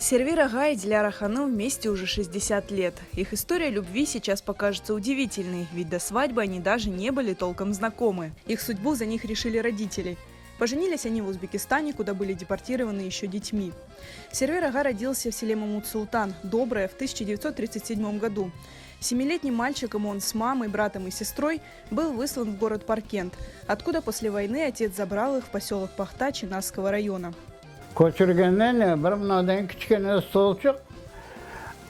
Сервер ağa и Диляра hanım вместе уже 60 лет. Их история любви сейчас покажется удивительной, ведь до свадьбы они даже не были толком знакомы. Их судьбу за них решили родители. Поженились они в Узбекистане, куда были депортированы еще детьми. Сервер ağa родился в селе Мамут-Султан, Доброе, в 1937 году. Семилетним мальчиком он с мамой, братом и сестрой был выслан в город Паркент, откуда после войны отец забрал их в поселок Пахта Чинасского района. Köçürgende ne, bir mınadan kiçkene stolçıq,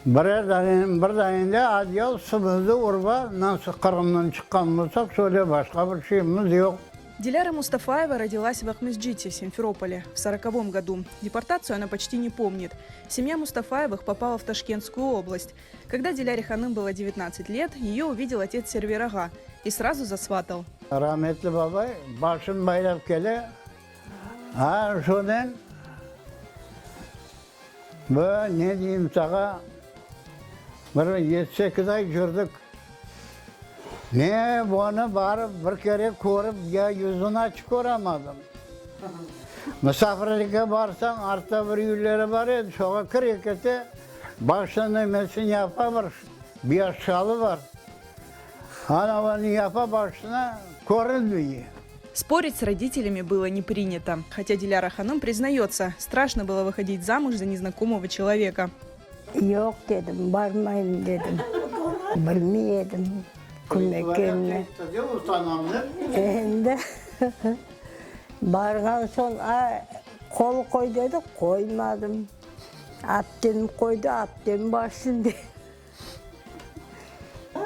birer dane, bir dane de adyal, sımızlı urba, nasıl Qırımdan çıqqan bolsaq, şöyle başqa bir şeyimiz yoq. Диляра Мустафаева родилась в Акмесджите, Симферополе, в сороковом году. Депортацию она почти не помнит. Семья Мустафаевых попала в Ташкентскую область. Когда Диляре hanım было 19 лет, ее увидел отец Сервер ağa и сразу засватал. Rametli babay başın baylap kele, a şonen bu ne deyim sağa, bir yedi-sekiz ay cürdik. Ne onı barıp bir kere körip ya yüzüni açıp köramadım. Misafirlikke barsañ, artta bir üyleri bar edi, şoğa kire kete, başına nemesini yapa bir beyaz şalı bar. Ana onı yapa başına, körünmey. Спорить с родителями было не принято. Хотя Диляра hanım признается, страшно было выходить замуж за незнакомого человека. Yoq dedim, barmayım dedim. Bilmey edim kim ekenini. Endi barğan soñ a qol qoy dedi, qoymadım. Aptem qoydı, aptem barsın dedi.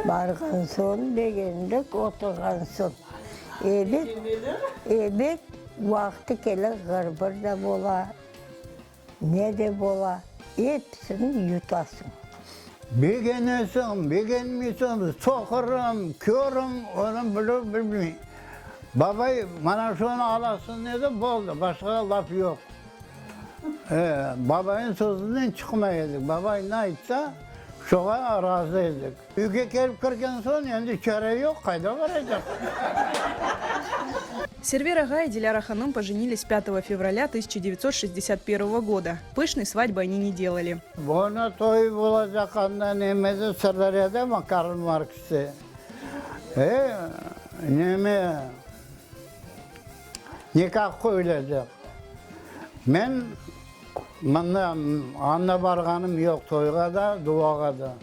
Barğan soñ begendik, oturğan soñ. Ebet, ebet, vaqtı kele ğırbır da bola, ne de bola, episini yutasıñ. Begenesiñ, begenmeysiñ, soqurım, körüm, onı bilip bilmey. Babay, mana şunı alasıñ dedi, boldı, başqa laf yoq. Babaynıñ sözünden çıqmay edik. Babay ne aytsa, şoğa razı edik. Üyge kelip kirgen soñ, endi çare yoq, qayda baracaq? Сервер ağa и Диляра hanım поженились 5 февраля 1961 года. Пышной свадьбы они не делали. Bunı toy olacaqanda nemede Sırdaryada mı Karl Markste e, neme nikah qoyulacaq. Men mında anda barğanım yoq toyğa da, duağa da.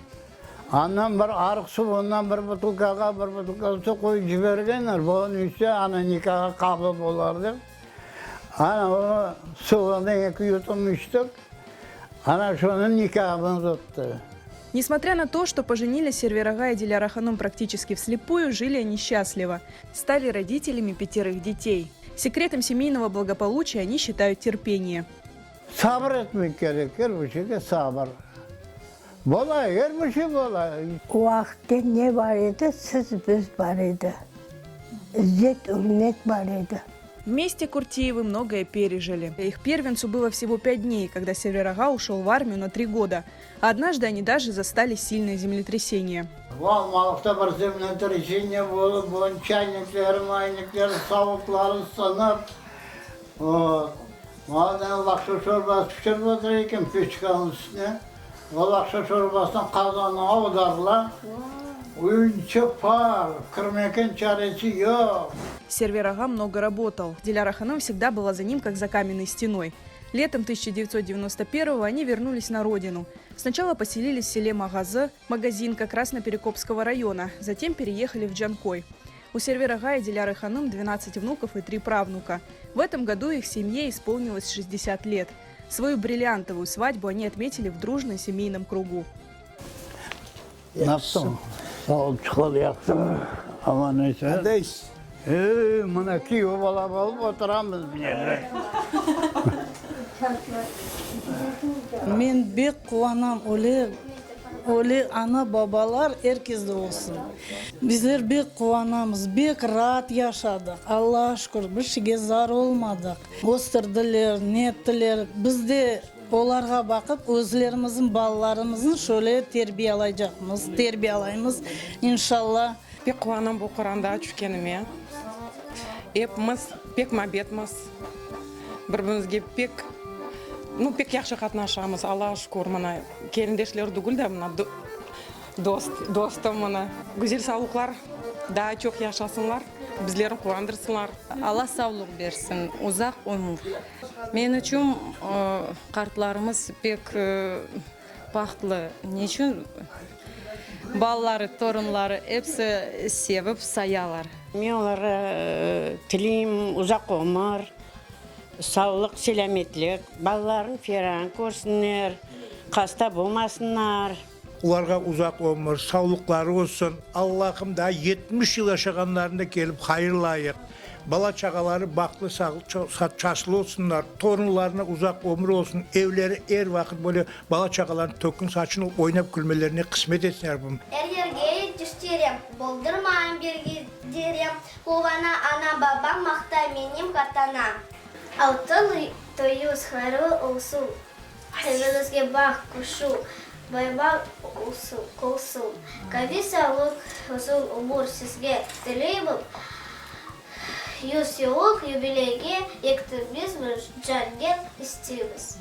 Andan bir arıq suvundan bir butılkağa bir butılka su quyıp cibergenler, bunı içse ana nikahı qabul bolar dep. Ana o suvundan eki yutum içtik, ana şunı nikahımız ottı. Несмотря на то, что поженились Сервер ağa и Диляра hanım практически вслепую, жили они счастливо. Стали родителями пятерых детей. Секретом семейного благополучия они считают терпение. Sabır etmek kerek, er bir şeyge sabır. Bola, er bir şey bola. O vaqıtta ne bar edi, siz, biz bar edi. İzzet, ürmet bar edi. Вместе Куртиевы многое пережили. Их первенцу было всего пять дней, когда Сервер ağa ушел в армию на три года. А однажды они даже застали сильное землетрясение. Almalıqta bir землетрясение bolıp, bunıñ çaynikleri, maynikleri, savutları sınıp, Madem laqşa şorbası pişirip otura eken peçkanıñ üstüne, o laqşa şorbasını qazanına avdarıla, üyünçe par, kirmeken çaresi yoq. Сервер ağa много работал. Диляра hanım всегда была за ним, как за каменной стеной. Летом 1991-го они вернулись на родину. Сначала поселились в селе Магазы, магазин как раз на Перекопского района, затем переехали в Джанкой. У Сервер ağa и Диляры hanım 12 внуков и 3 правнука. В этом году их семье исполнилось 60 лет. Свою бриллиантовую свадьбу они отметили в дружном семейном кругу. Nasılsıñ? Sağ ol, çıqalı yahşımı? Aman esen. Qandaysız? Ey, mına kiyev bala bolıp oturamız bu yerde. Men bek quvanam, öyle, öyle ana-babalar er kesde olsun. Bizler bek quvanamız, bek raat yaşadıq, Allağa şükür, bir şeyge zar olmadıq. Östürdiler, nettiler, biz de olarğa baqıp, özlerimizniñ balalarımıznı şöyle terbiyalaycaqmız, terbiyalaymız, inşalla. Pek quvanam bu qorandağa tüşkenime. Epimiz pek mabetmiz, bir-birimizge pek. Nu, pek yahşı qatnaşamız, Allağa şükür, mına, kelindeşler tügül de, mına, dost, dostum, mına. Güzel savluqlar, daa çoq yaşasınlar, bizlerni quvandırsınlar. Alla savluq bersin, uzaq ömür. Men içün qartlarımız pek bahtlı. Neçün? Balaları, torunları episi sevip sayalar. Men olarğa tileyim uzaq ömür, savlıq, selâmetlik, balalarınıñ ferağını körsinler, hasta bolmasınlar. Olarğa uzaq ömür, savlıqları olsun. Allahım daa 70 yıl yaşağanlarında kelip hayırlayıq. Bala-çağaları bahtlı, çaslı olsunlar, torunlarına uzaq ömür olsun, evleri er vaqıt böyle bala-çağalarnıñ tökün-saçın olıp oynap külmelerine qısmet etsin Rabbim. Er yerge yetiştirem, boldurmayım bir giderem, Quvana anam-babam, maqtay menim qartanam. Altın toyuñız hayırlı olsun, Eviñizge baht, quşu, bayram olsun. Qaviy sağlıq, uzun ömür sizge tileymiz, Yüz yıllıq yubileyge yettiñizmi, cannen isteymiz.